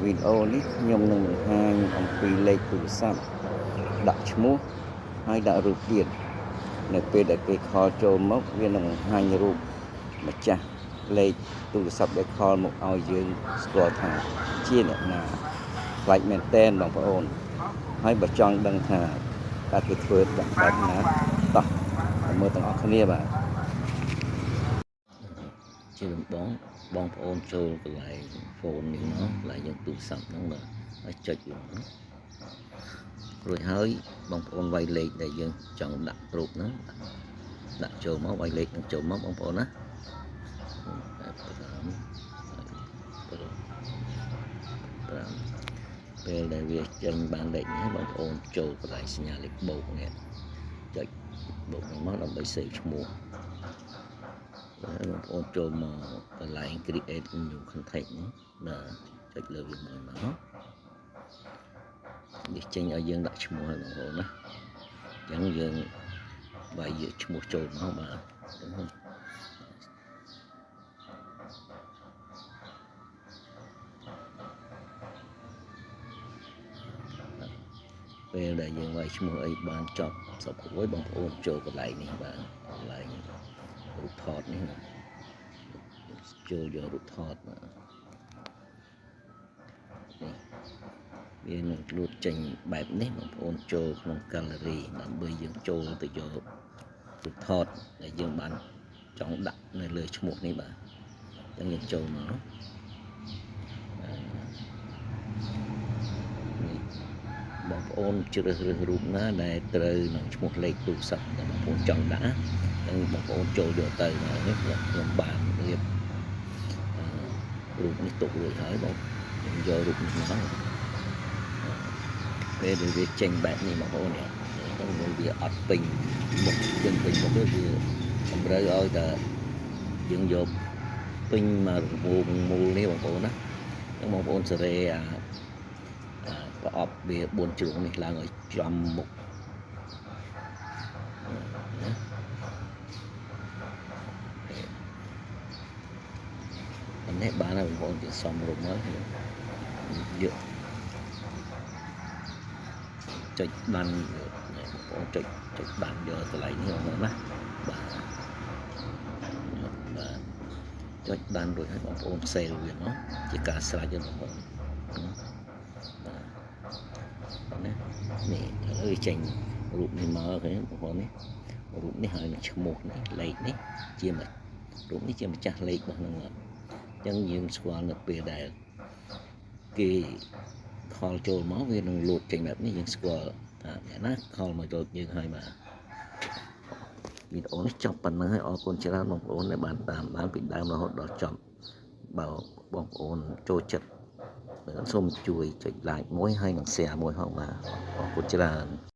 វីដេអូនេះខ្ញុំនឹងបង្ហាញអំពីលេខទូរស័ព្ទដាក់ឈ្មោះហើយដាក់រូបទៀតនៅពេលដែលគេ call ចូលមកវានឹងបង្ហាញរូបម្ចាស់លេខទូរស័ព្ទដែល call មកឲ្យយើងស្គាល់ថាជាអ្នកណាប្លែកមែនតែនបងប្អូនហើយបើចង់ដឹងថាតើគេធ្វើដាក់បែបណាតោះមើលទាំងអស់គ្នាបាទ ជាដំបងបងប្អូនចូលកន្លែង phone នេះមកកន្លែងយើងទូរស័ព្ទហ្នឹងបាទហើយចុចវាមករួចហើយបងប្អូនវាយលេខដែលយើងចង់ដាក់រូបហ្នឹងដាក់ចូលមកវាយលេខហ្នឹងចូលមកបងប្អូនណា5 5ពេលដែលវាចេញបានលេខនេះបងប្អូនចូលកន្លែងសញ្ញាលេខបូកនេះចុចបូកហ្នឹងមកដើម្បី save ឈ្មោះ ហើយបងប្អូនចូលមកកន្លែង create new contact នេះបាទចុចលើវាមួយមកនេះចេញឲ្យយើងដាក់ឈ្មោះឲ្យបងប្អូនណាអញ្ចឹងយើងវាយយកឈ្មោះចូលមកបាទពេលដែលយើងវាយឈ្មោះអីបានចប់សពរួចបងប្អូនចូលកន្លែងនេះបាទកន្លែងរូបថតនេះណាចូលយករូបថតបាទនេះវានឹងលួតចេញបែបនេះបងប្អូនចូលក្នុង gallery ដើម្បីយើងចូលទៅយករូបថតដែលយើងបានចង់ដាក់នៅលើឈ្មោះនេះបាទអញ្ចឹងយើងចូលមកនេះបងប្អូនជ្រើសរើសរូបណាដែលត្រូវនឹងឈ្មោះលេខទូរស័ព្ទដែលបងប្អូនចង់ដាក់អញ្ចឹងបងប្អូនចូលយកទៅនេះខ្ញុំបានរៀបរូបនេះទុករួចហើយបងខ្ញុំយករូបនេះមកពេលដែលវាចេញបែបនេះបងប្អូននេះហ្នឹងវាអត់ពេញមុខយើងពេញមុខទេវាតម្រូវឲ្យតែយើងយកពេញមករង្វង់មូលនេះបងប្អូនណាអញ្ចឹងបងប្អូនសេរីអាប្រអប់វា4ជ្រុងនេះឡើងឲ្យចំមុខណាអានេះបានហើយបងប្អូនជាសំរុំហើយយកចុចបានបងប្អូនចុចចុចបានយកកន្លែងនេះបងប្អូនណាបាទបាទចុចបានរួចហើយបងប្អូន save វាមកជាការស្រេចបងប្អូនបាទណានេះឥឡូវចេញរូបនេះមកឃើញបងប្អូននេះរូបនេះហើយនឹងឈ្មោះនេះលេខនេះជាមួយរូបនេះជាម្ចាស់លេខរបស់នឹងអញ្ចឹងយើងស្គាល់នៅពេលដែលគេ call ចូលមកវានឹងលោតចេញបែបនេះយើងស្គាល់ថាអ្នកណា call មកចូលយើងហើយបាទវីដេអូនេះចប់ប៉ុណ្ណឹងហើយអរគុណច្រើនបងប្អូនដែលបានតាមដានពីដើមរហូតដល់ចប់បើបងប្អូនចូលចិត្តសូមជួយចុច like មួយហើយនិង share មួយផងបាទអរគុណច្រើន។